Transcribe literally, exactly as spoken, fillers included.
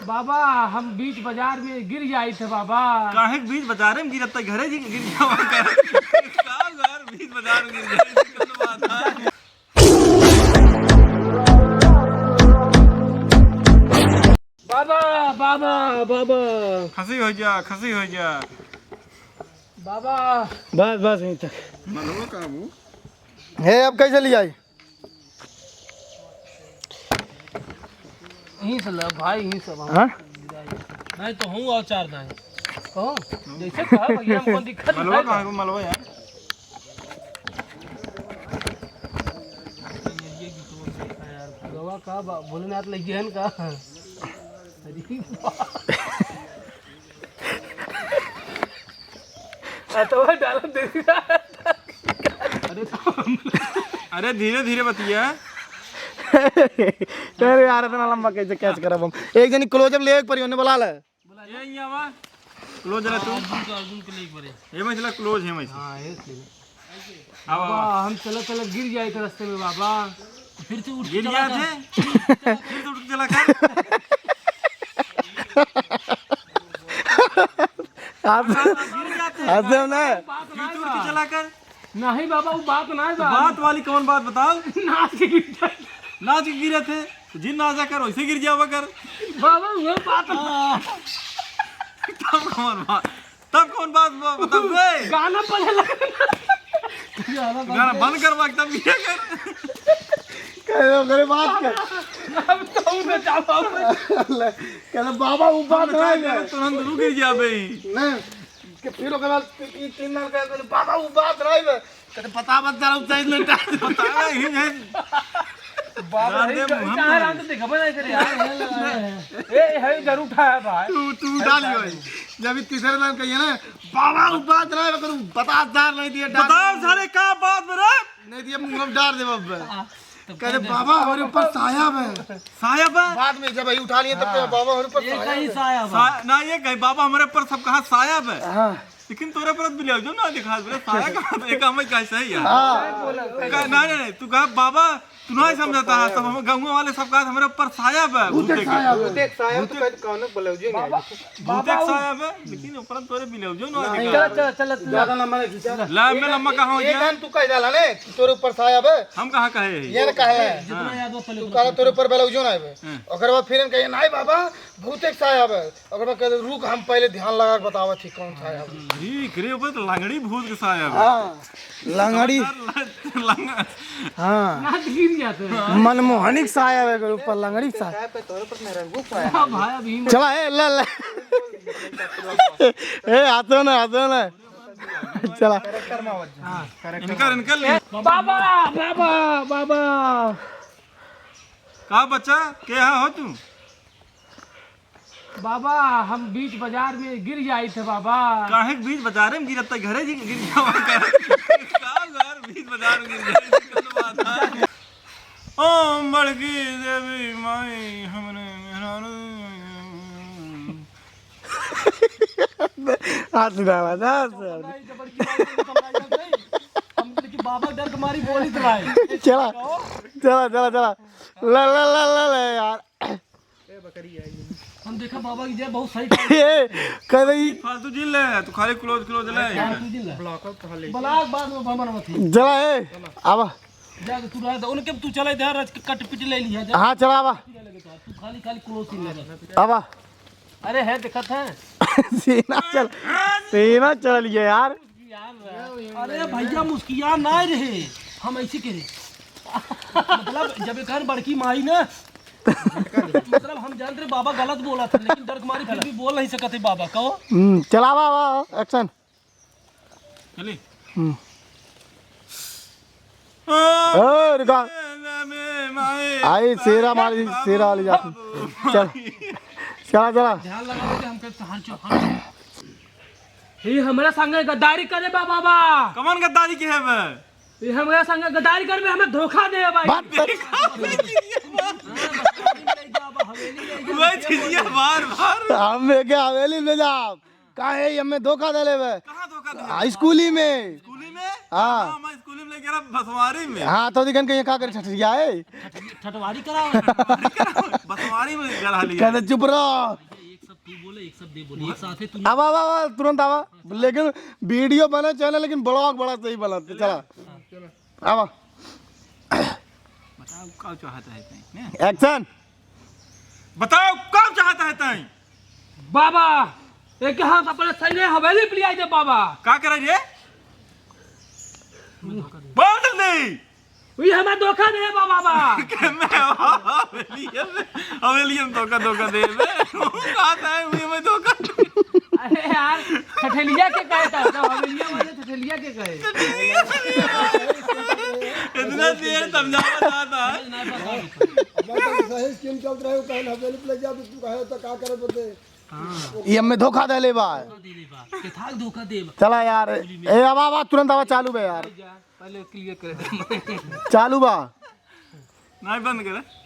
बाबा, हम बीच बाजार में गिर जाइत है बाबा। काहे के बीच बाजार में गिरत है? घरे जी गिर जावा कर। का घर बीच बाजार में गिर जाइत है? कौन बात है? बाबा, बाबा, बाबा। खसी होइ जा, खसी होइ जा। बाबा। बस, बस, यहीं तक। मलवा का वो? हे, अब कैसे ले आई? यहीं से ला भाई, यहीं से हम हाँ? नहीं तो हूँ और चार दाएं। कहो, जैसे कहा भैया, हमको दिक्कत मलवा नहीं कहाँ था। को मलवा यार? ये भी तो देखा यार, गवा का बा-, भोलेनाथ लग गया इनका। अरे बा-, अतवा डाला देख रहा है। अरे तो हम अरे धीरे धीरे बतिया। अरे यार, इतना लंबा कैसे कैच करब हम? एक जनी क्लोजअप ले एक पर ओने बुला ले। ये यहाँ बा। क्लोज रह तू। अर्जुन को, अर्जुन को ले एक बार। ये मैं चला क्लोज है मैं। हाँ, ये ले। आवा, बाबा, आवा। हम चला चला गिर जाइत है रास्ते में बाबा। फिर से उठ गिर चला जाइत जा। है? फिर से उठ के चला कर। आप गिर जाइत है। हंसे हो ना? फिर से उठ के चला कर। नहीं बाबा, वो बात ना है तो बाबा। बात वाली कौन बात बताओ? नाच के गिर जाइत। नाच के गिरत है, तो जिन नाचा कर, वैसे गिर जावा कर। बाबा, वो बात ना। हाँ। तब कौन बात? तब कौन बात ब-, बताओ बे? गाना पहले लगा। गाना बंद करवा के तब गिरा कर। कहे ओकरे बात कर। अब तो उन्हें जावा। कहले, "बाबा, वो बात हम ना है।" तुरंत रुक ही जाबे। नहीं, कि फिर ओकरे बाद तीन, तीन, तीन बार कहे, "बाबा, वो बात ना है।" कहते, "पता मत चला, उतना ही मिनट है।" पता नहीं है। बाबा, रात रे, दे मुहम कहाँ में। रात देखबे नहीं करे यार। ए, है जरूर उठा है भाई। तू, तू डाल भाई। जब ये तीसरे दिन कहिए ना, "बाबा, वो बात ना है," करूँ, "बतास डार नहीं दिए, डार बताओ नहीं दिए।" सारे, का बात बे रे? नहीं दिए, मुँह में डार दे बाबा। हाँ, तो कहते, कह दे। "बाबा, हमारे ऊपर साया है।" साया बा? बाद में जब ये उठा लिए, तब तो हाँ। बाबा, हमारे ऊपर ये साया कहीं है। साया बा। सा-, ना, ये कहीं, "बाबा, हमारे ऊपर सब कहा साया बा।" हाँ। लेकिन तोरे पर ब्लाउजो ना दिखा, बोले, "साया का बात है, काम में कैसे है यार?" हाँ। का-, नहीं, नहीं, नहीं, तू कहा, "बाबा, तू नहीं समझता है, सब हम गाँव वाले सब कहा, हमारे ऊपर साया बा, भूते भूते के।" साया बा। भूते के साया तो भूते कहीं कौनो ब्लाउजो नहीं बाबा, है। भूते बाबा, के साया बा, लेकिन ऊपर तोरे ब्लाउजो ना नहीं। दिखा। चला, चला, चला, चला। ज्यादा लंबा नहीं खींचा। ला, मैं लंबा कहाँ हो ये गया? गान तू कह डाला ने, कि तोरे ऊपर साया बा। हम कहाँ कहे हैं? ये ना कहे हैं। जितना हाँ। याद हो पहले तू उतना कहा तोरे ऊपर ब्लाउजो ना बा। हाँ। ओकर बाद फिर हम कहे, "नहीं बाबा, भूते के साया बा।" ओकर बाद कहते, "रुक, हम पहले ध्यान लगा के बतावत ही कौन साया बा।" ठीक रे, ऊपर तो लंगड़ी भूत के साया बा। हाँ, लंगड़ी। लंग-, लंग-, हाँ। नाथ गिर जाते हैं। मनमोहनी के साया बा, ओकर ऊपर लंगड़ी के साया। साया पे तोरे पर मेरा वो साया। हाँ भाई, अभी चला, ए, ले, ले। ए, आतो ना, आतो ना। चला। हाँ। इनका, इनका ले। बाबा, बाबा, बाबा। का बच्चा, के हा हो तू? बाबा, हम बीच बाजार में गिर जाइत है बाबा। काहे के बीच बाजारे में गिरत है? घरे जी गिर जावा कर। का घर बीच बाजार में गिर जाइत है? कौन बात है? ओम बड़की देवी माई हमरे मेहरारू। हाथ उठावा, हाथ उठावा। हम बोले कि बाबा डर के मारी बोली तो भाई। चला, चला, चला, चला। ला, ला, ला, ला, ला यार। हम देखा बाबा की जय बहुत सही ए, कह रही। फालतू जिन ले, तू खाली क्लोज, क्लोज ले। फालतू जिन ले। ब्लॉक बाद में भवन होती। चला ए, आवा। जा तू रह दे, उनके तू चले दे, रच कट पिट ले लिया जा। हाँ, चला आवा। तू खाली, खाली क्लोज सीन ले बस। आवा। अरे है, दिक्कत है। सीना चल, सीना चल गया यार। अरे भैया, मुस्किया ना रहे, हम ऐसे करे। मतलब, जब एक बड़की माई ना, मतलब, हम जान रहे बाबा गलत बोला था, लेकिन डर के मारे फिर भी बोल नहीं सकते बाबा, कहो। हम्म, चलावा, आवा, एक्शन। चली। हम्म। ए, रुका। आई शेरा मारी, शेरा वाली जाती। चल। चला, चला। ध्यान लगा दे, हम कहते हाथ चो, हाथ चो। ये हमरा संगे गद्दारी करे बा बाबा। कमन गद्दारी के है बे? ये हमरा संगे गद्दारी करबे, हमें धोखा दे भाई। बात वही चीजिया बार, बार। हम के हवेली में जाब। काहे ये हमें धोखा दे लेबे? कहाँ धोखा दे? आ, स्कूली में। स्कूली में? हाँ। हाँ, मैं स्कूली में लेके रहा बसवारी में। हाँ, तो दिखन के ये का करे ठठरिया है? ठठवारी कराओ। हमारी में गला लिया। कहते चुप रहो। एक सब तू बोले, एक सब दे बोले, एक साथ है तू। आवा, आवा, आवा, तुरंत आवा। लेकिन वीडियो बने चाहे ना, लेकिन ब्लॉग बड़ा सही बना। चला, आवा। बताओ का चाहता है तैं, ने? एक्शन। बताओ का चाहता है तैं? बाबा, एक हाथ अपने सैने हवेली पे ले आई दे बाबा। का करे रे? बोल जल्दी। वही हमें धोखा दे बा बाबा। के मैं हवेलिया में, हवेलिया में धोखा, धोखा दे बे। वो कहता है, वही हमें धोखा। अरे यार, ठठेलिया के कहे था, तो हवेलिया वाले ठठेलिया के कहे। इतना देर समझावा था। अब तो सही स्कीम चलत रहे, कहे हवेली पे ले जा, तू कहे तो का करे बोलते। ये हमें धोखा दे ले बा। धोखा दे ले बा। के था धोखा दे बा। चला यार, ए, आवा, आवा, तुरंत आवा, चालू बे यार। पहले क्लियर कर दे। चालू बा। नहीं, बंद कर।